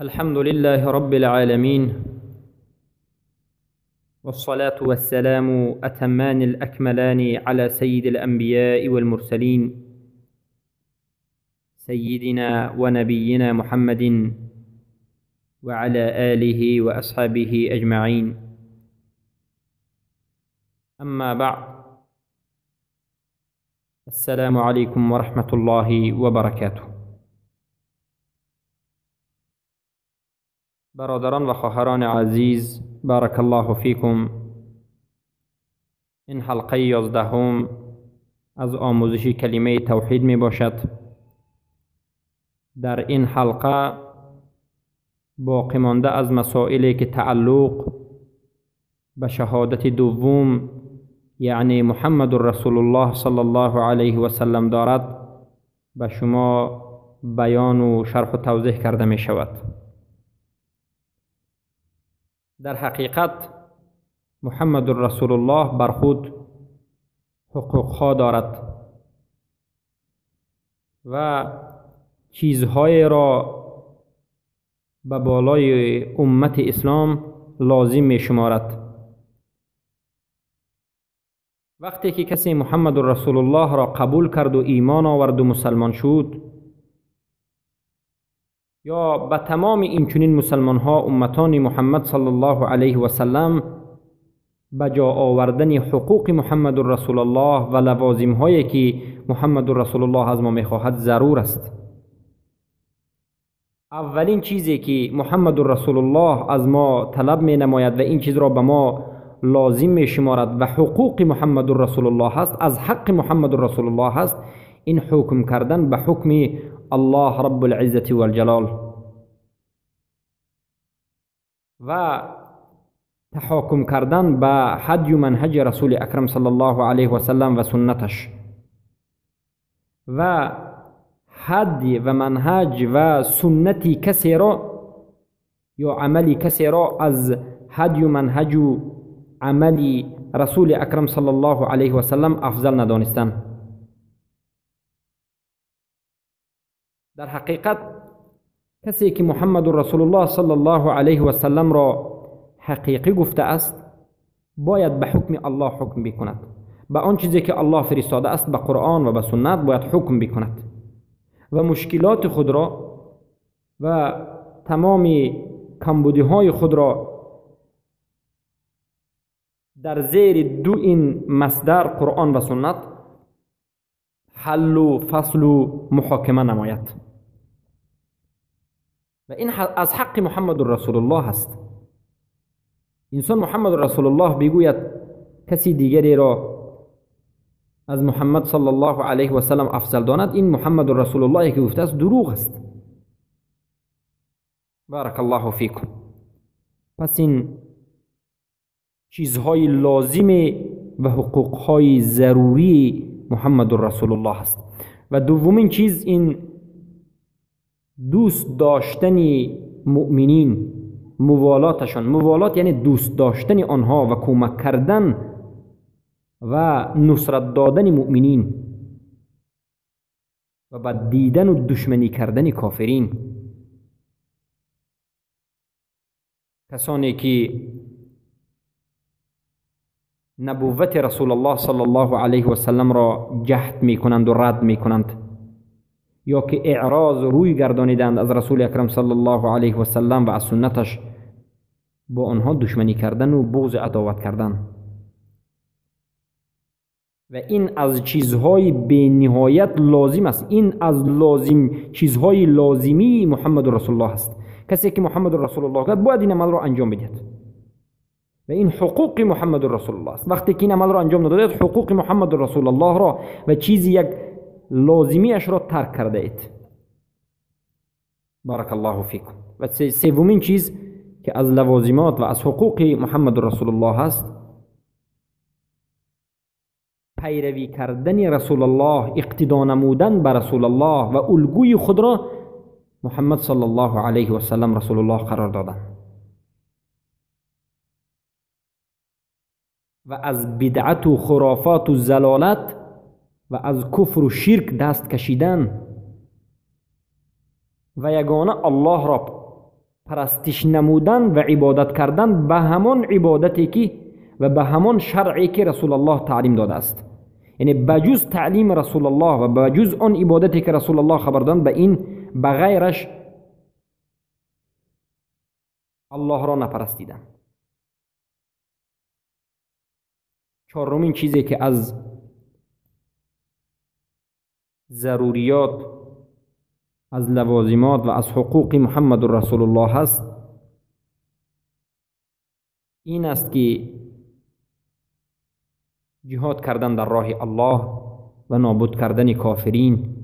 الحمد لله رب العالمين، والصلاة والسلام أتمان الأكملان على سيد الأنبياء والمرسلين، سيدنا ونبينا محمد وعلى آله وأصحابه أجمعين. أما بعد، السلام عليكم ورحمة الله وبركاته. برادران و خواهران عزیز، بارک الله فیکم. این حلقه 11 از آموزش کلمه توحید می باشد. در این حلقه باقی مانده از مسائلی که تعلق به شهادت دوم یعنی محمد رسول الله صلی الله علیه و سلم دارد به شما بیان و شرح و توضیح کرده می شود. در حقیقت محمد رسول الله بر خود حقوقها دارد و چیزهای را به بالای امت اسلام لازم می شمارد. وقتی که کسی محمد رسول الله را قبول کرد و ایمان آورد و مسلمان شد، یا به تمام این چنین مسلمان ها امتان محمد صلی الله علیه و سلم به جا آوردن حقوق محمد رسول الله و لوازم هایی که محمد رسول الله از ما میخواهد ضرور است. اولین چیزی که محمد رسول الله از ما طلب می نماید و این چیز را به ما لازم می شمارد و حقوق محمد رسول الله است، از حق محمد رسول الله است، این حکم کردن به حکم الله رب العزة والجلال و تحاکم کردن به هدی و منهج رسول اکرم صلی الله علیه و سلم و سنتش و هدی و منهج و سنتی کسی را یا عملی کسی را از هدی و منهج و عملی رسول اکرم صلی الله علیه و سلم افضل ندانستن. در حقیقت کسی که محمد رسول الله صلی الله علیه و سلم را حقیقی گفته است باید به حکم الله حکم بکند، به آن چیزی که الله فرستاده است به قرآن و به سنت باید حکم بکند و مشکلات خود را و تمام کمبودی های خود را در زیر دو این مصدر قرآن و سنت حل و فصل و محاکمه نماید و این از حق محمد رسول الله است. انسان محمد رسول الله بگوید کسی دیگری را از محمد صلی الله علیه و سلم افضل داند، این محمد رسول الله که گفته است دروغ است. بارک الله فیکم. پس این چیزهای لازم و حقوقهای ضروری محمد رسول الله است. و دومین چیز این دوست داشتن مؤمنین، موالاتشان. موالات یعنی دوست داشتن آنها و کمک کردن و نصرت دادن مؤمنین و بد دیدن و دشمنی کردن کافرین، کسانی که نبوت رسول الله صلی الله علیه و سلم را جهد می کنند و رد می کنند یا که اعراض روی گردانیدند از رسول اکرم صلی الله علیه و سلم و از سنتش، با آنها دشمنی کردن و بغض عداوت کردن. و این از چیزهای بی نهایت لازم است. این از لازم چیزهای لازمی محمد رسول الله است. کسی که محمد رسول الله کرد باید این عمل را انجام بدهد و این حقوق محمد رسول الله است. وقتی که این عمل را انجام ندادید حقوق محمد رسول الله را و چیزی یک لازمی اش را ترک کرده اید. بارک الله فیکم. و سومین چیز که از لوازمات و از حقوق محمد رسول الله است، پیروی کردن رسول الله، اقتدا نمودن به رسول الله و الگوی خود را محمد صلی الله علیه و سلم رسول الله قرار دادن و از بدعت و خرافات و زلالت و از کفر و شرک دست کشیدن و یگانه الله را پرستش نمودن و عبادت کردن به همان عبادتی که و به همان شرعی که رسول الله تعلیم داده است. یعنی بجز تعلیم رسول الله و بجز آن عبادتی که رسول الله خبر دادن، به این به غیرش الله را نپرستیدن. چهارمین چیزی که از ضروریات، از لوازمات و از حقوق محمد رسول الله هست، این است که جهاد کردن در راه الله و نابود کردن کافرین،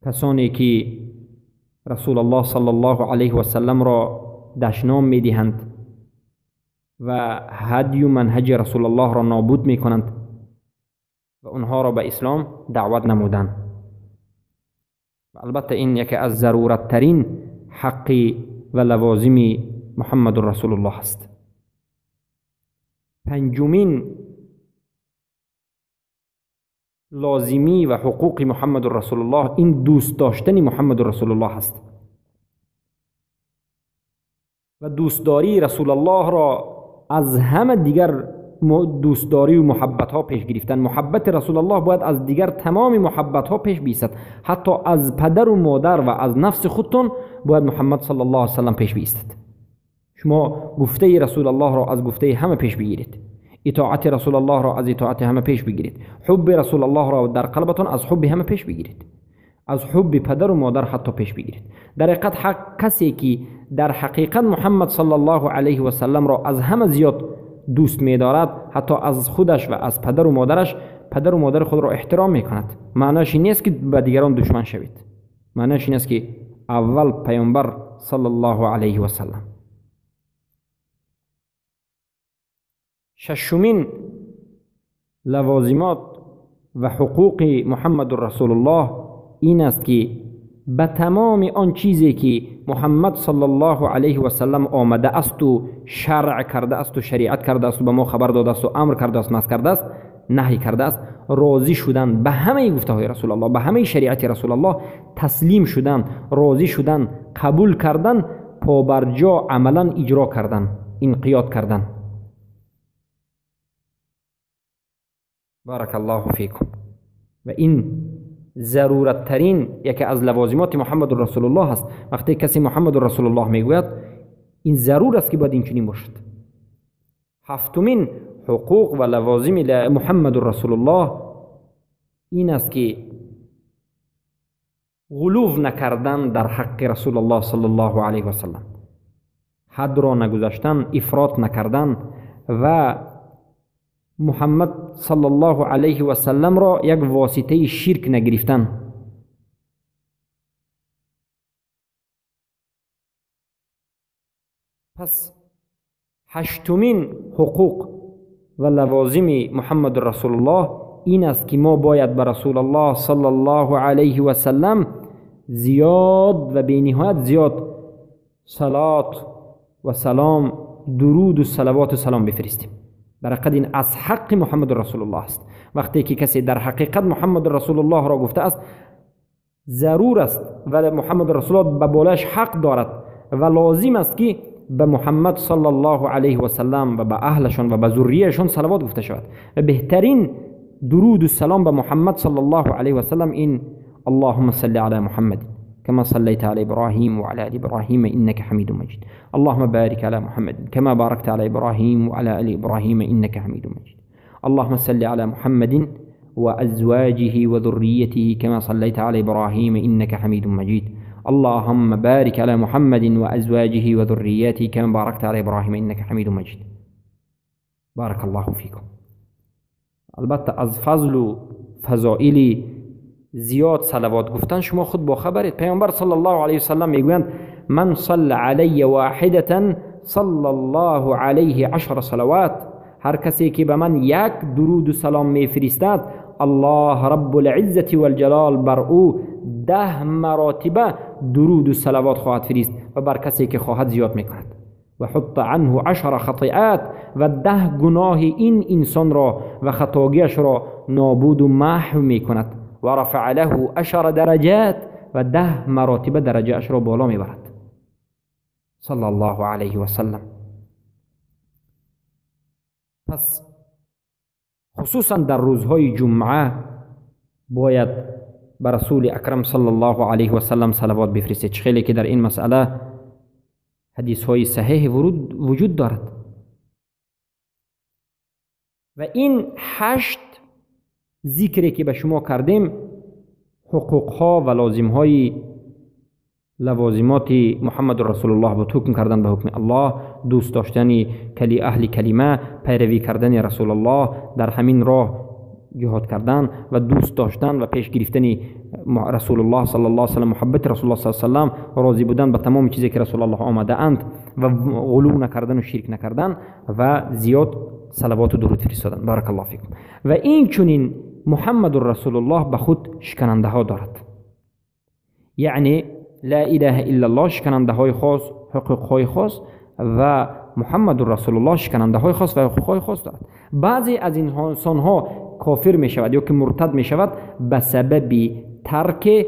کسانی که رسول الله صلی الله علیه و سلم را دشنام میدهند و هدی و منهج رسول الله را نابود میکنند و آنها را به اسلام دعوت نمودند. و البته این یکی از ضرورت ترین حق و لوازم محمد رسول الله است. پنجمین لازمی و حقوق محمد رسول الله این دوست داشتن محمد رسول الله است و دوستداری رسول الله را از همه دیگر دوستداری و محبت ها پیش گرفتن. محبت رسول الله باید از دیگر تمام محبت ها پیش بیستد، حتی از پدر و مادر و از نفس خودتون باید محمد صلی الله علیه و سلم پیش بیستد. شما گفته رسول الله را از گفته همه پیش بگیرید، اطاعت رسول الله را از اطاعت همه پیش بگیرید، حب رسول الله را در قلبتون از حب همه پیش بگیرید، از حب پدر و مادر حتی پیش بگیرید. در حقیقت حق کسی که در حقیقت محمد صلی الله علیه و سلم را از همه زیاد دوست می‌دارد، حتی از خودش و از پدر و مادرش، پدر و مادر خود را احترام می‌کند. معناش این نیست که به دیگران دشمن شوید، معناش این است که اول پیامبر صلی الله علیه و سلم. ششمین لوازمات و حقوق محمد رسول الله این است که به تمام آن چیزی که محمد صلی الله علیه و سلم آمده است و شرع کرده است و شریعت کرده است و به ما خبر داده است و امر کرده است، نهی کرده است، نهی کرده است، راضی شدن به همه گفته های رسول الله، به همه شریعت رسول الله تسلیم شدن، راضی شدن، قبول کردن، پابرجا عملا اجرا کردن، انقیاد کردن. بارک الله فیکم. و این ضرورت ترین یکی از لوازمات محمد رسول الله است. وقتی کسی محمد رسول الله میگوید این ضرور است که باید این چنین باشد. هفتمین حقوق و لوازم محمد رسول الله این است که غلو نکردن در حق رسول الله صلی الله علیه و سلم، حد را نگذاشتن، افراط نکردن و محمد صلی الله علیه و سلم را یک واسطه شرک نگرفتن. پس هشتمین حقوق و لوازم محمد رسول الله این است که ما باید به رسول الله صلی الله علیه و سلم زیاد و بی نهایت زیاد صلات و سلام، درود و صلوات و سلام بفرستیم. در حقیقت این از حق محمد رسول الله است. وقتی که کسی در حقیقت محمد رسول الله را گفته است، ضرور است و محمد رسول الله به بالایش حق دارد و لازم است که به محمد صلی الله علیه و سلم و به اهلشان و به ذریهشان صلوات گفته شود. و بهترین درود و سلام به محمد صلی الله علیه و سلم این اللهم صل علی محمد كما صليت على إبراهيم وعلى آل إبراهيم إنك حميد مجيد، اللهم بارك على محمد كما باركت على إبراهيم وعلى آل إبراهيم إنك حميد مجيد، اللهم صل على محمد وأزواجه وذريته كما صليت على إبراهيم إنك حميد مجيد، اللهم بارك على محمد وأزواجه وذريته كما باركت على إبراهيم إنك حميد مجيد. بارك الله فيكم. البته از فضل و فضائل زیاد صلوات گفتن شما خود با خبرید. پیامبر صلی الله علیه و سلم میگویند من صل علی واحدة صلی الله علیه 10 صلوات، هر کسی که به من یک درود و سلام میفرستد الله رب العزة والجلال بر او 10 مراتبه درود و صلوات خواهد فرست و بر کسی که خواهد زیاد میکند. و حط عنه 10 خطیئات، و 10 گناه این انسان را و خطاگیش را نابود و محو میکند. و رفع له 10 درجات، و 10 مراتب درجه اش را بالا میبرد. صلی الله علیه و سلم. پس خصوصا در روزهای جمعه باید به رسول اکرم صلی الله علیه و سلم صلوات بفرستید. خیلی که در این مسئله حدیث های صحیح وجود دارد. و این 8 ذکری که به شما کردیم حقوق ها و لازم های لوازمات محمد رسول الله بود. حکم کردن به حکم الله، دوست داشتن کلی اهل کلمه، پیروی کردن رسول الله، در همین راه جهاد کردن و دوست داشتن و پیش گرفتن رسول الله صلی الله علیه و سلم، محبت رسول الله صلی الله علیه و سلم، راضی بودن به تمام چیزی که رسول الله آمده اند و غلو نکردن و شرک نکردن و زیاد صلوات و درود فرستادن. بارک الله فیکم. و این چنین محمد رسول الله به خود شکننده ها دارد، یعنی لا اله الا الله شکننده های خاص، حقوق های خاص، و محمد رسول الله شکننده های خاص و حقوق های خاص دارد. بعضی از انسان ها کافر می شود یا که مرتد می شود به سبب ترک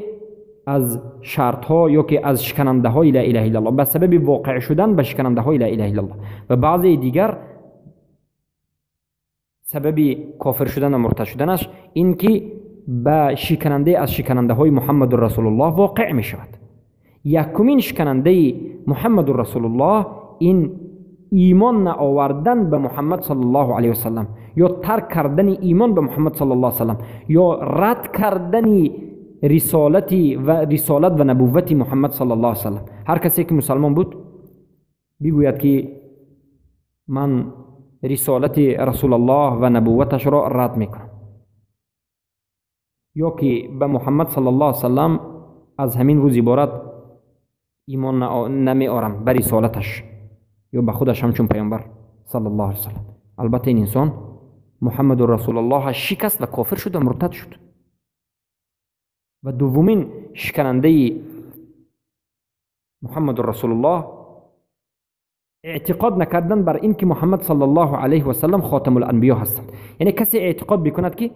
از شرط ها یا که از شکننده های لا اله الا الله، به سبب واقع شدن به شکننده های لا اله الا الله. و بعضی دیگر سبب کافر شدن و مرتد شدنش این که به شکننده از شکننده های محمد رسول الله واقع می شود. یکمین شکننده محمد رسول الله این ایمان نآوردن به محمد صلی الله علیه و سلم، یا ترک کردن ایمان به محمد صلی الله علیه و سلم، یا رد کردن رسالتی و رسالت و نبوت محمد صلی الله علیه و سلم. هر کسی که مسلمان بود بگوید که من رسالت رسول الله و نبوتش را رد میکنم، یا که به محمد صلی الله علیه و سلم از همین روز عبارت ایمان نمی آرم به رسالتش یا به خودش همچون پیامبر صلی الله علیه و سلم. البته این انسان محمد رسول الله شکست و کافر شد و مرتد شد. و دومین شکننده محمد رسول الله اعتقاد نکردن بر این که محمد صلی الله علیه و سلم خاتم الانبیا هستند. یعنی کسی اعتقاد بکند که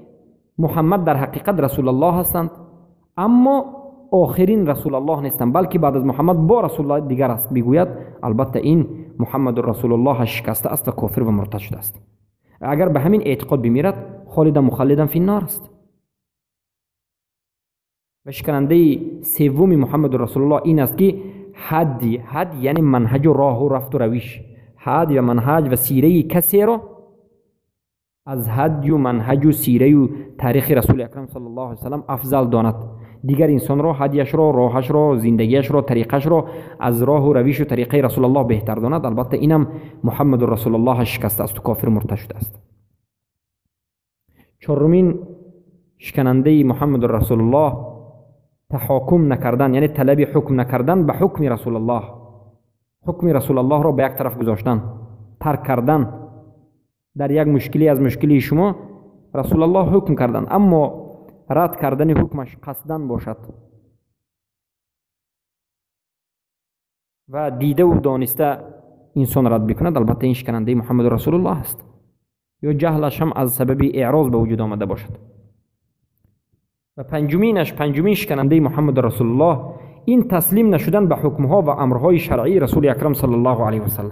محمد در حقیقت رسول الله هستند، اما آخرین رسول الله نیستند، بلکه بعد از محمد با رسول الله دیگر است، بگوید البته این محمد رسول الله شکسته است و کافر و مرتد شده است. اگر به همین اعتقاد بمیرد خالدا مخلدا فی النار است. و شکننده سوم محمد رسول الله این است که حد یعنی منهج و راه و رفت و رویش، حد و منهج و سیره کسی را از حد و منهج و سیره و تاریخ رسول اکرم صلی الله علیه و سلم افضل داند. دیگر انسان را، هدیش را، راهش را، زندگیش را، طریقش را از راه و رویش و طریقه رسول الله بهتر داند. البته اینم محمد رسول الله شکسته است و کافر مرتد شده است. چهارمین شکننده محمد رسول الله تحاکم نکردن، یعنی طلب حکم نکردن به حکم رسول الله، حکم رسول الله را به یک طرف گذاشتن، ترک کردن. در یک مشکلی از مشکلی شما رسول الله حکم کردن، اما رد کردن حکمش قصدن باشد و دیده و دانسته انسان رد بکند، البته این شکننده محمد رسول الله است. یا جهلش هم از سبب اعراض به وجود آمده باشد. و پنجمین شکننده محمد رسول الله این تسلیم نشدن به حکمها و امرهای شرعی رسول اکرم صلی الله علیه و سلم.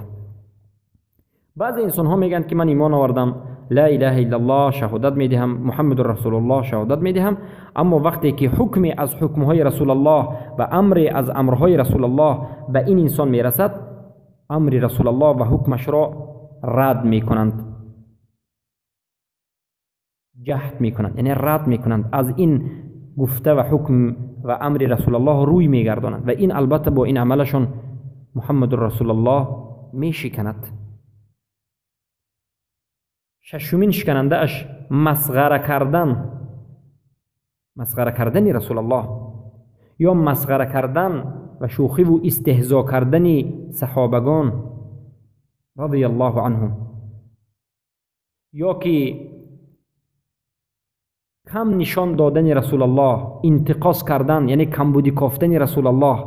بعضی انسان ها میگن که من ایمان آوردم، لا اله الا الله شهادت میدهم، محمد رسول الله شهادت میدهم، اما وقتی که حکمی از حکمهای رسول الله و امری از امرهای رسول الله به این انسان میرسد، امر رسول الله و حکمش را رد میکنند، جهد میکنند، یعنی رد میکنند، از این گفته و حکم و امر رسول الله روی میگردانند و این البته با این عملشون محمد رسول الله میشکند. ششمین شکننده اش مسخره کردن، مسخره کردن رسول الله یا مسخره کردن و شوخی و استهزا کردن صحابگان رضی الله عنهم، یا که کم نشان دادن رسول الله، انتقاص کردن، یعنی کمبودی کافتن رسول الله،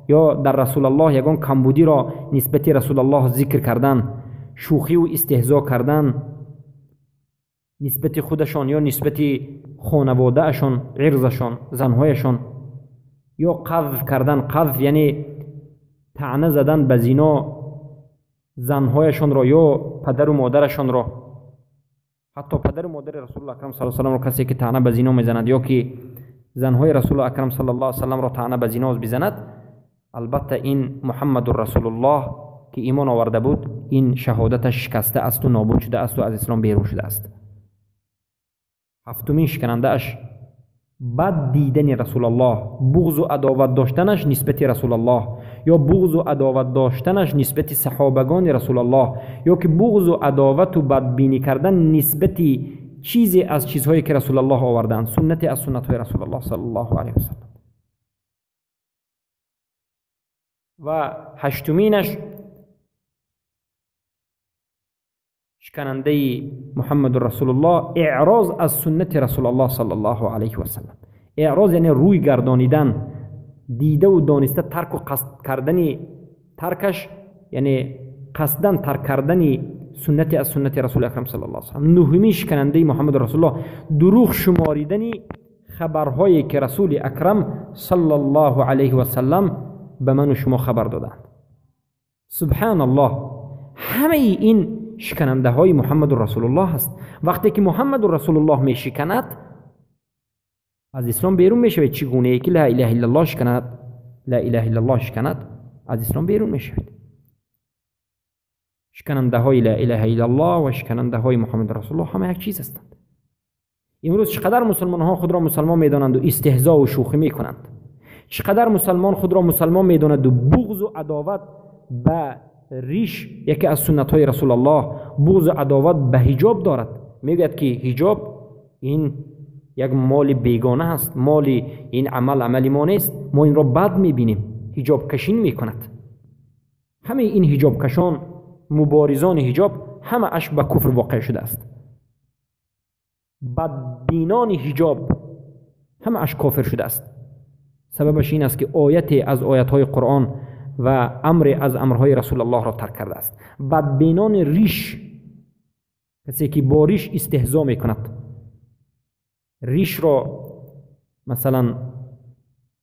یا در رسول الله یگان کمبودی را نسبت رسول الله ذکر کردن، شوخی و استهزا کردن نسبت خودشان یا نسبت خانواده اشان، عرضشان، زنهایشان، یا قذف کردن. قذف یعنی طعنه زدن به زنا زنهایشان را یا پدر و مادرشان را، حتی پدر و مادر رسول الله اکرم صلی الله علیه و سلم را کسی که طعنه به زنا میزند یا که زنهای رسول اکرم صلی الله علیه و سلم را طعنه به زنا بزند، البته این محمد رسول الله که ایمان آورده بود این شهادتش شکسته است و نابود شده است و از اسلام بیرون شده است. هفتمین شکننده اش بد دیدن رسول الله، بغض و عداوت داشتنش نسبت رسول الله یا بغض و عداوت داشتنش نسبت صحابگان رسول الله یا که بغض و عداوت و بدبینی کردن نسبت چیزی از چیزهایی که رسول الله آوردند، سنتی از سنت‌های رسول الله صلی الله علیه و سلم. و هشتمینش شکننده محمد رسول الله اعراض از سنت رسول الله صلی الله علیه و سلم. اعراض یعنی روی گردانیدن، دیده و دانسته ترک و قصد کردن، ترکش یعنی قصدن ترک کردن سنت از سنت رسول اکرم صلی الله علیه و سلم. نهمین شکننده محمد رسول الله دروغ شماریدن خبرهایی که رسول اکرم صلی الله علیه و سلم به من و شما خبر دادند. سبحان الله، همه این شکننده های محمد رسول الله است. وقتی که محمد رسول الله می شکند از اسلام بیرون می شود. چگونه ای که لا اله الا الله شکند، لا اله الا الله شکند، از اسلام بیرون می شود. شکننده های لا اله الا الله و شکننده های محمد رسول الله همه یک چیز هستند. امروز چقدر مسلمان ها خود را مسلمان می دانند و استهزا و شوخی می کنند. چقدر مسلمان خود را مسلمان می داند و بغض و عداوت به ریش یکی از سنت های رسول الله، بغض و عداوت به حجاب دارد. میگوید که حجاب این یک مال بیگانه است، مال این عمل عمل ما نیست، ما این را بد میبینیم، حجاب کشین میکند. همه این حجاب کشان، مبارزان حجاب، همه اش به کفر واقع شده است. بدبینان حجاب همه اش کافر شده است. سببش این است که آیت از آیت های قرآن و امر از امرهای رسول الله را ترک کرده است. بدبینان ریش، کسی که با ریش استهزا میکند، ریش را مثلا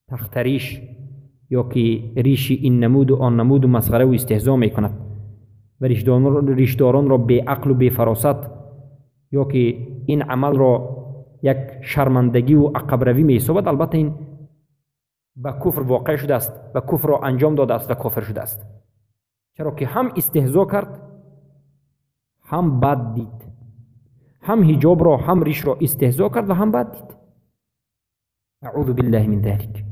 تخت ریش یا که ریش این نمود و آن نمود و مسخره و استهزا میکند و ریشداران را بی عقل و بی فراست یا که این عمل را یک شرمندگی و عقب روی می حسابد، البته این به کفر واقع شده است و کفر را انجام داده است و کافر شده است. چرا که هم استهزا کرد، هم بد دید، هم حجاب را هم ریش را استهزا کرد و هم بد دید. اعوذ بالله من ذلك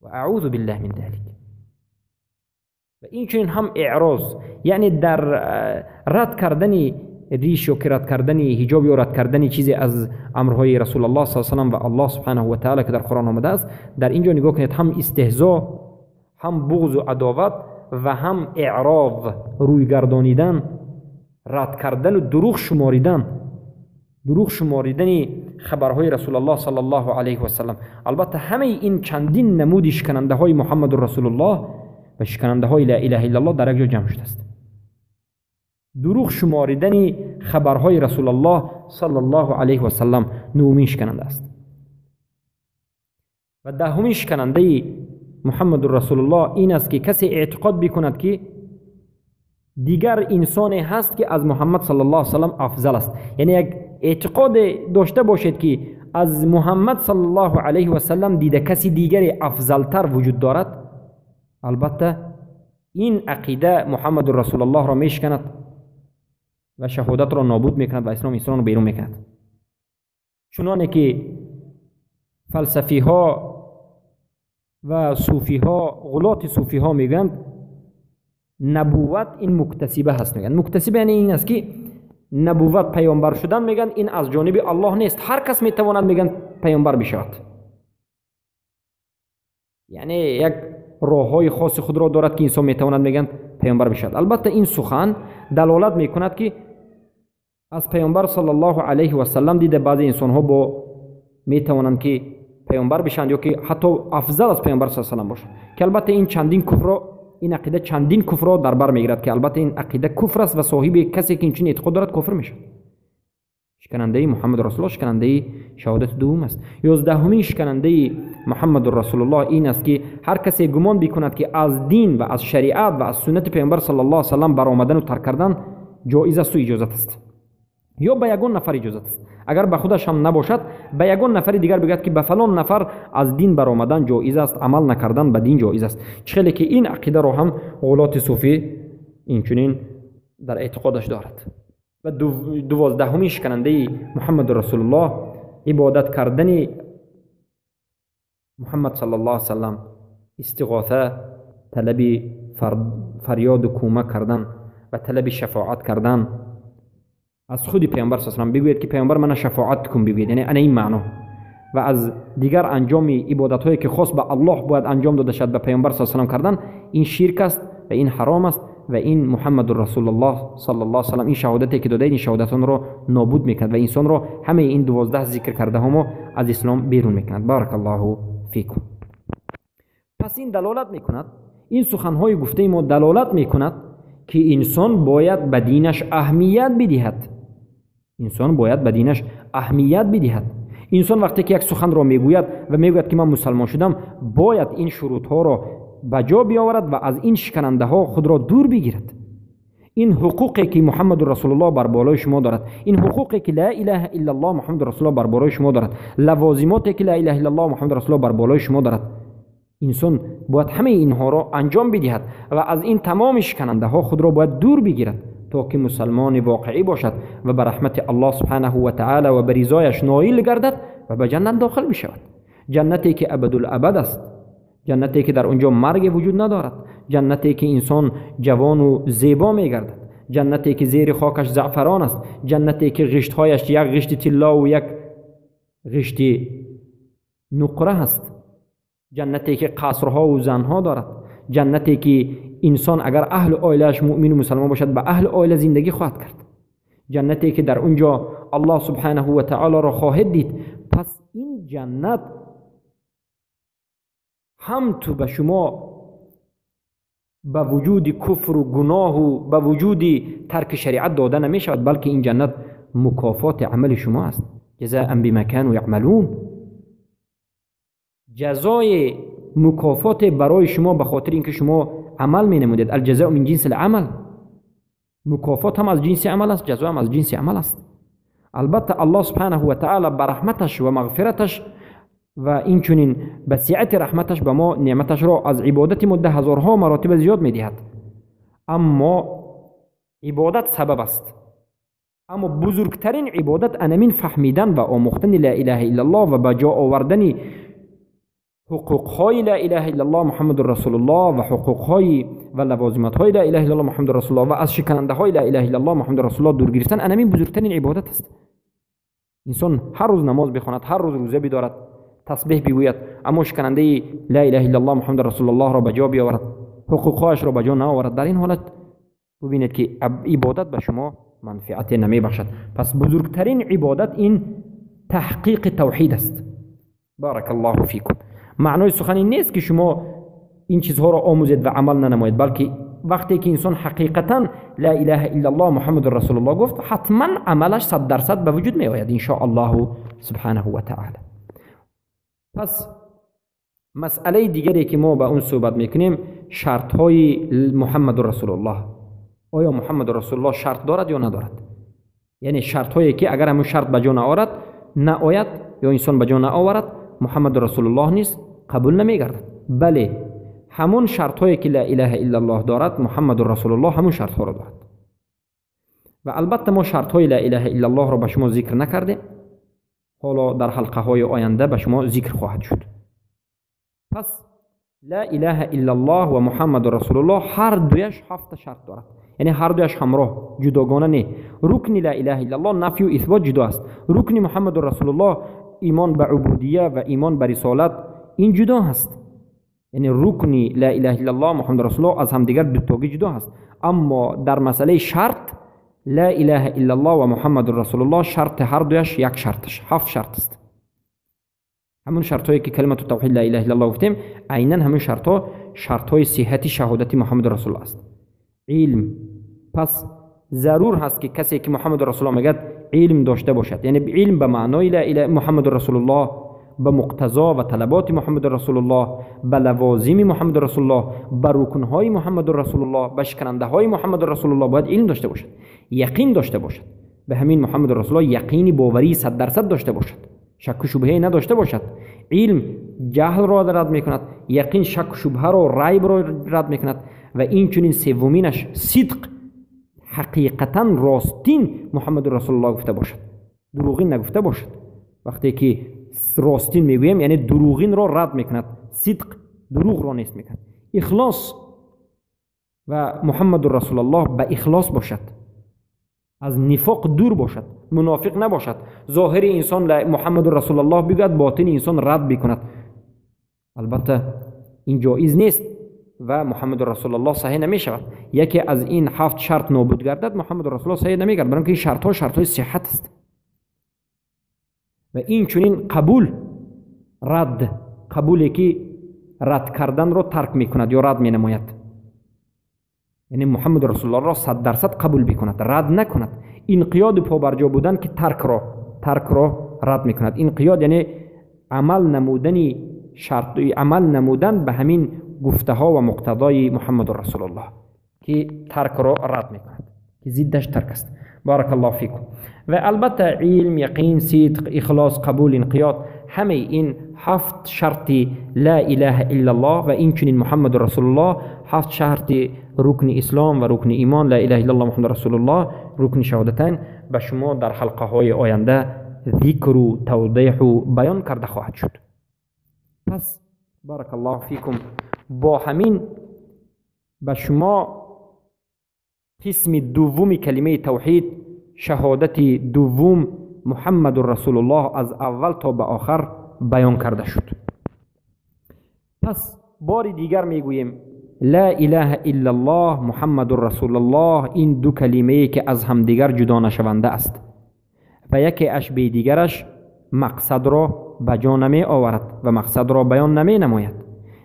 و اعوذ بالله من ذلك. و این چنین هم اعراض، یعنی در رد کردن ریش یا رد کردن حجاب یا رد کردن چیزی از امرهای رسول الله صلی الله علیه و سلم و الله سبحانه و تعالی که در قرآن آمده است، در اینجا نگاه کنید هم استهزا، هم بغض و عداوت و هم اعراض، روی گردانیدن، رد کردن و دروغ شماریدن، دروغ شماریدن خبرهای رسول الله صلی الله علیه و سلم. البته همه این چندین نمود شکننده های محمد رسول الله و شکننده های لا اله الا الله در یک جا جمع شده است. دروغ شماریدن خبرهای رسول الله صلی الله علیه و سلم نهمین شکننده است. و دهمین شکننده محمد رسول الله این است که کسی اعتقاد بکند که دیگر انسانی هست که از محمد صلی الله علیه و سلم افضل است. یعنی یک اعتقاد داشته باشید که از محمد صلی الله علیه و سلم دیده کسی دیگری افضلتر وجود دارد، البته این عقیده محمد رسول الله را میشکند و شهادت را نابود میکند و اسلام انسان را بیرون میکند. چنانه که فلسفی ها و صوفی ها، غلات صوفی ها میگند نبوت این مکتسبه هست. میگن مکتسبه یعنی این است که نبوت پیامبر شدن، میگن این از جانب الله نیست، هر کس میتواند میگن پیامبر بشود. یعنی یک راههای خاص خود را دارد که انسان میتواند میگن پیامبر بشود. البته این سخن دلالت میکند که از پیامبر صلی الله علیه و سلم دیده بعضی انسان ها با میتوانند که پیامبر بشند یا که حتی افضل از پیامبر صلی الله علیه و سلم باشند، که البته این چندین کفر، این عقیده چندین کفر را در بر میگیرد که البته این عقیده کفر است و صاحب کسی که اینچنین اعتقاد دارد کافر میشود. Шиканандаи Муҳаммад Расулуллоҳ шиканандаи шаҳодати дуввум аст. 11-умин шиканандаи Муҳаммад Расулуллоҳ ин аст ки ҳар касе гумон бикунад ки аз дин ва аз шариат ва аз суннати Паёмбар саллаллоҳу алайҳи васаллам баромадану тарк кардан ҷоиз аст ва иҷозат аст, ё ба ягон нафар иҷозат аст, агар ба худаш ҳам набошад, ба ягон нафари дигар бигӯяд ки ба фалон нафар аз дин баромадан ҷоиз аст, амал накардан ба дин ҷоиз аст. Чӣ хеле ки ин ақидаро ҳам ғулоти суфӣ инчунин дар эътиқодаш дорад. Ва 12-умин шиканандаи Муҳаммад Расулуллоҳ ибодат кардани Муҳаммад саллаллоҳу алайҳи васаллам, истиғоса, талаби фарёду кӯмак кардан ва талаби шафоат кардан аз худи Паёмбар саллаллоҳу алайҳи васаллам. Бигӯяд ки Паёмбар мана шафоат кун, бигӯяд, яъне ана ин маъно. Ва аз дигар анҷоми ибодатҳое ки хос ба Аллоҳ бояд анҷом дода шавад ба Паёмбар саллаллоҳу алайҳи васаллам кардан, ин ширк аст ва ин ҳаром аст ва ин Муҳаммад Расулуллоҳ саллаллоҳу алайҳи васаллам ин шаҳодате ки додаед, ин шаҳодатонро нобуд мекунад ва инсонро ҳамаи ин 12 зикр кардаҳо мо аз ислом берун мекунад. Баракаллоҳу фикум. Пас ин далолат мекунад, ин суханҳои гуфтаи мо далолат мекунад ки инсон бояд ба динаш аҳамият бидиҳад. Инсон бояд ба динаш аҳамият бидиҳад. Инсон вақте ки як суханро мегӯяд ва мегӯяд ки ман мусалмон шудам, бояд ин шурутҳоро ба ҷо биёварад ва аз ин шиканандаҳо худро дур бигирад. Ин ҳуқуқе ки Муҳаммаду Расулуллоҳ бар болои шумо дорад, ин ҳуқуқе ки ла илаҳа иллаллоҳ Муҳаммаду Расулуллоҳ бар болои шумо дорад, лавозимоте ки ла илаҳа иллаллоҳ Муҳаммаду Расулуллоҳ бар болои шумо дорад, инсон бояд ҳамаи инҳоро анҷом бидиҳад ва аз ин тамоми шиканандаҳо худро бояд дур бигирад то ки мусалмони воқеӣ бошад ва ба раҳмати Аллоҳ субҳанаҳу ва таъала ва ба ризояш ноил гардад ва ба ҷаннат дохил бишавад. Ҷаннате ки абадулабад аст, ҷаннате ки дар он ҷо марге вуҷуд надорад, ҷаннате ки инсон ҷавону зебо мегардад, ҷаннате ки зери хокаш заъфарон аст, ҷаннате ки ғиштҳояш як ғишти тиллову як ғишти нуқра аст, ҷаннате ки қасрҳову занҳо дорад, ҷаннате ки инсон агар аҳли оилааш муъмину мусалмон бошад ба аҳли оила зиндагӣ хоҳад кард, ҷаннате ки дар он ҷо Аллоҳ субҳанаҳу ва таолоро хоҳед дид. Пас ин ҷаннат ҳам ту ба шумо ба вуҷуди куфру гуноҳу ба вуҷуди тарки шариат дода намешавад, балки ин ҷаннат мукофоти амали шумо аст. ҷазаан бима кану яъмалун, ҷазои мукофоте барои шумо ба хотири ин ки шумо амал менамудед. Алҷазоу мин ҷинси ламал, мукофот ҳам аз ҷинси амал аст, ҷазо ҳам аз ҷинси амал аст. Албатта Аллоҳ субҳанаҳу ва таъала ба раҳматаш ва мағфираташ ва инчунин ба сиати раҳматаш ба мо неъматашро аз ибодати мо 10 ҳазорҳо маротиба зиёд медиҳад. Аммо ибодат сабаб аст. Аммо бузургтарин ибодат анамин фаҳмидан ва омӯхтани ла илаҳа иллаллоҳ ва ба ҷо овардани ҳуқуқҳои ла илаҳа иллаллоҳ Муҳаммаду Расулуллоҳ ва ҳуқуқҳои ва лавозимотҳои ла илаҳа иллаллоҳ Муҳаммаду Расулуллоҳ ва аз шиканандаҳои ла илаҳа иллаллоҳ Муҳаммаду Расулуллоҳ дур гирифтан анамин бузургтарин ибодат аст. Инсон ҳар рӯз намоз бихонад, ҳар рӯз рӯза бидорад, тасбеҳ бигӯяд, аммо шиканандаи ла илаҳа иллаллоҳ Муҳаммаду Расулуллоҳро ба ҷо биёварад, ҳуқуқҳояшро ба ҷо наоварад, дар ин ҳолат бубинед ки ибодат ба шумо манфиате намебахшад. Пас бузургтарин ибодат ин таҳқиқи тавҳид аст. Баракаллоҳу фикум. Маънои сухан ин нест ки шумо ин чизҳоро омӯзед ва амал нанамоед, балки вақте ки инсон ҳақиқатан ла илаҳа иллаллоҳ Муҳаммаду Расулуллоҳ гуфт, ҳатман амалаш 100% ба вуҷуд меояд иншоаллоҳу субҳанаҳу ва таъала. Пас масъалаи дигаре ки мо ба он суҳбат мекунем шартҳои Муҳаммаду Расулуллоҳ. Оё Муҳаммаду Расулуллоҳ шарт дорад ё надорад? Яъне шартҳое ки агар ҳамон шарт ба ҷо наояд ё инсон ба ҷо наоварад, Муҳаммаду Расулуллоҳ низ қабул намегардад. Бале, ҳамон шартҳое ки ла илаҳа иллаллоҳ дорад, Муҳаммаду Расулуллоҳ ҳамон шартҳоро дорад. Ва албатта мо шартҳои ла илаҳа иллаллоҳро ба шумо зикр накардем, ҳоло дар ҳалқаҳои оянда ба шумо зикр хоҳад шуд. Пас ла илаҳа иллаллоҳ ва Муҳаммаду Расулуллоҳ ҳар дуяш 7 шарт дорад, яъне ҳар дуяш ҳамроҳ, ҷудогона не. Рукни ла илаҳа иллаллоҳ нафю исбот ҷудо аст. Рукни Муҳаммаду Расулуллоҳ имон ба убудия ва имон ба рисолат ин ҷудо ҳаст. Яъне рукни ла илаҳа иллаллоҳ Муҳаммаду Расулуллоҳ аз ҳамдигар дутогӣ ҷудо ҳаст. Аммо дар масъалаи шарт ла илаҳа иллаллоҳ ва Муҳаммаду Расулуллоҳ шарти ҳар дуяш як шарташ, 7 шарт аст. ҳамон шартҳое ки калимату тавҳид ла илаҳа иллаллоҳ гуфтем, айнан ҳамон шартҳо шартҳои сиҳати шаҳодати Муҳаммаду Расулуллоҳ аст. Илм. Пас зарур ҳаст ки касе ки Муҳаммаду Расулуллоҳ мегӯяд علم داشته باشد، یعنی علم به معنای لا اله محمد رسول الله، به مقتضا و طلبات محمد رسول الله، به لوازم محمد رسول الله، به رکنهای محمد رسول الله، به شکننده های محمد رسول الله باید علم داشته باشد، یقین داشته باشد، به همین محمد رسول الله یقینی باوری 100% داشته باشد، شک و شبهه نداشته باشد. علم جهل را رد میکند، یقین شک و شبهه را، ریب را رد میکند. و این چنین سومینش صدق، حقیقتا راستین محمد رسول الله گفته باشد، دروغین نگفته باشد. وقتی که راستین میگوییم یعنی دروغین را رد میکند، صدق دروغ را نیست میکند. اخلاص و محمد رسول الله به اخلاص باشد، از نفاق دور باشد، منافق نباشد. ظاهر انسان محمد رسول الله بگوید، باطن انسان رد بکند، البته این جایز نیست و محمد رسول الله صحیح نمی شود. یکی از این 7 شرط نابود گردد محمد رسول الله صحیح نمی گردد، برای اینکه این شرط ها شرط های صحت است. و این چنین قبول، رد، قبولی که رد کردن را ترک می کند یا رد می نماید، یعنی محمد رسول الله را 100% قبول بکند، رد نکند. انقیاد پابرجا بودن که ترک را رد میکند. انقیاد یعنی عمل نمودن شرط، عمل نمودن به همین گفته ها و مقتضای محمد رسول الله که ترک را رد میکند، که ضدش ترک است. بارک الله فیکم. و البته علم، یقین، صدق، اخلاص، قبول، انقیاد، همه این 7 شرط لا اله الا الله و این چنین محمد رسول الله، 7 شرط رکن اسلام و رکن ایمان لا اله الا الله محمد رسول الله، رکن شهادتین، به شما در حلقه های آینده ذکر و توضیح و بیان کرده خواهد شد. پس بارک الله فیکم، با همین به شما قسم دوم کلمه توحید، شهادت دوم محمد رسول الله از اول تا به آخر بیان کرده شد. پس بار دیگر میگوییم لا اله الا الله محمد رسول الله، این دو کلمه که از همدیگر جدا نشونده است و یکی اش به دیگرش مقصد را به جا نمی آورد و مقصد را بیان نمی نماید.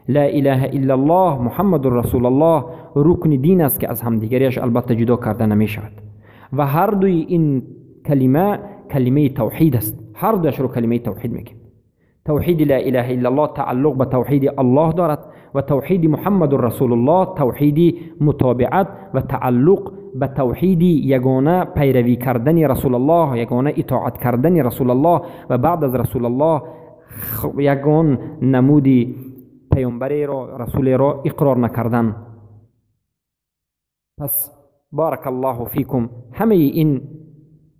لا اله الا الله محمد رسول الله رکن دین است که از همدیگرش البته جدا کرده نمی شود و هر دوی این کلمه کلمه توحید است، هر دویش رو کلمه توحید میگیم. توحید لا اله الا الله تعلق به توحید الله دارد و توحید محمد رسول الله توحید متابعت و تعلق به توحید یگانه پیروی کردن رسول الله، یگانه اطاعت کردن رسول الله و بعد از رسول الله یگان نمود پیامبری را، رسول را اقرار نکردن. پس بارک الله فیکم، همه این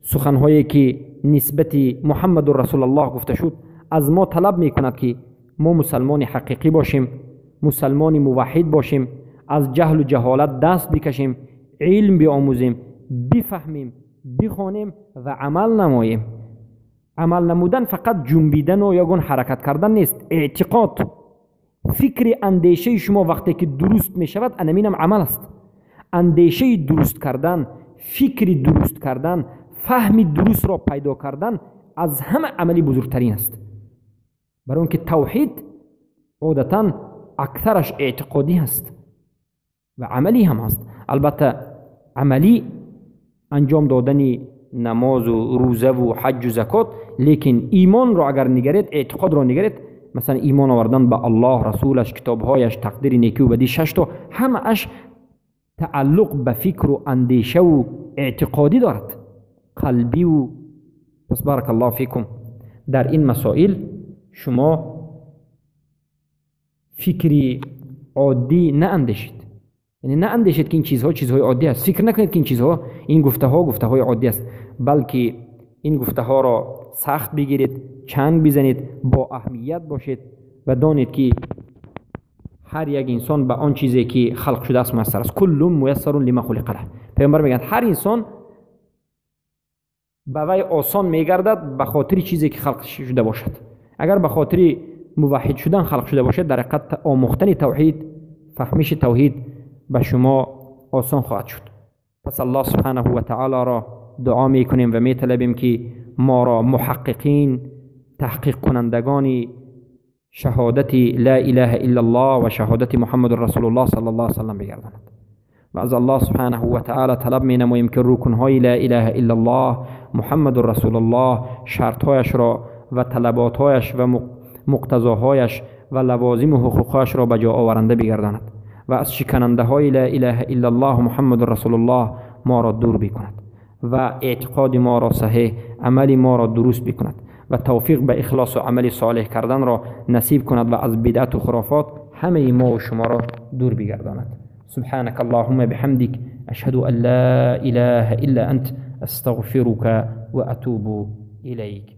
سخنهایی که نسبت محمد رسول الله گفته شد از ما طلب میکند که ما مسلمان حقیقی باشیم، مسلمان موحد باشیم، از جهل و جهالت دست بکشیم، علم بیاموزیم، بفهمیم، بخوانیم و عمل نماییم. عمل نمودن فقط جنبیدن و یگون حرکت کردن نیست، اعتقاد، فکر، اندیشه شما وقتی که درست می شود انمینم عمل است. اندیشه درست کردن، فکر درست کردن، فهم درست را پیدا کردن از همه عملی بزرگترین است. برای اینکه توحید عادتا اکثرش اعتقادی است و عملی هم هست. البته عملی انجام دادن نماز و روزه و حج و زکات، لیکن ایمان را اگر نگرید، اعتقاد را نگرید، مثلا ایمان آوردن به الله، رسولش، کتابهایش، تقدیر نیکی و بدی، 6 تا، همه اش تعلق به فکر و اندیشه و اعتقادی دارد، قلبی و. پس بارک الله فیکم، در این مسائل شما فکری عادی نه اندیشید، یعنی نه اندیشید که این چیزها چیزهای عادی است. فکر نکنید که این چیزها، این گفته ها گفته های عادی است، بلکه این گفته ها را سخت بگیرید، چنگ بزنید، با اهمیت باشید و دانید که هر یک انسان به آن چیزی که خلق شده است میسر است. کل میسر لما خلق له. پیامبر میگن هر انسان به وی آسان میگردد به خاطر چیزی که خلق شده باشد. اگر به خاطر موحد شدن خلق شده باشد، در حقیقت آموختن توحید، فهمش توحید به شما آسان خواهد شد. پس الله سبحانه و تعالی را دعا میکنیم و میطلبیم که ما را محققین، تحقیق کنندگان شهادت لا اله الا الله و شهادت محمد رسول الله صلی الله علیه و سلم بگرداند و از الله سبحانه و تعالی طلب می نماییم که رکنهای لا اله الا الله محمد رسول الله، شرطهایش را و طلباتهایش و مقتضاهایش و لوازم و حقوقهایش را به جا آورنده بگرداند و از شکننده های لا اله الا الله محمد رسول الله ما را دور بکند و اعتقاد ما را صحیح، عمل ما را درست بکند و توفیق به اخلاص و عمل صالح کردن را نصیب کند و از بدعت و خرافات همه ما و شما را دور بگرداند. سبحانك اللهم بحمدك، أشهد أن لا إله إلا أنت، أستغفرك وأتوب إليك.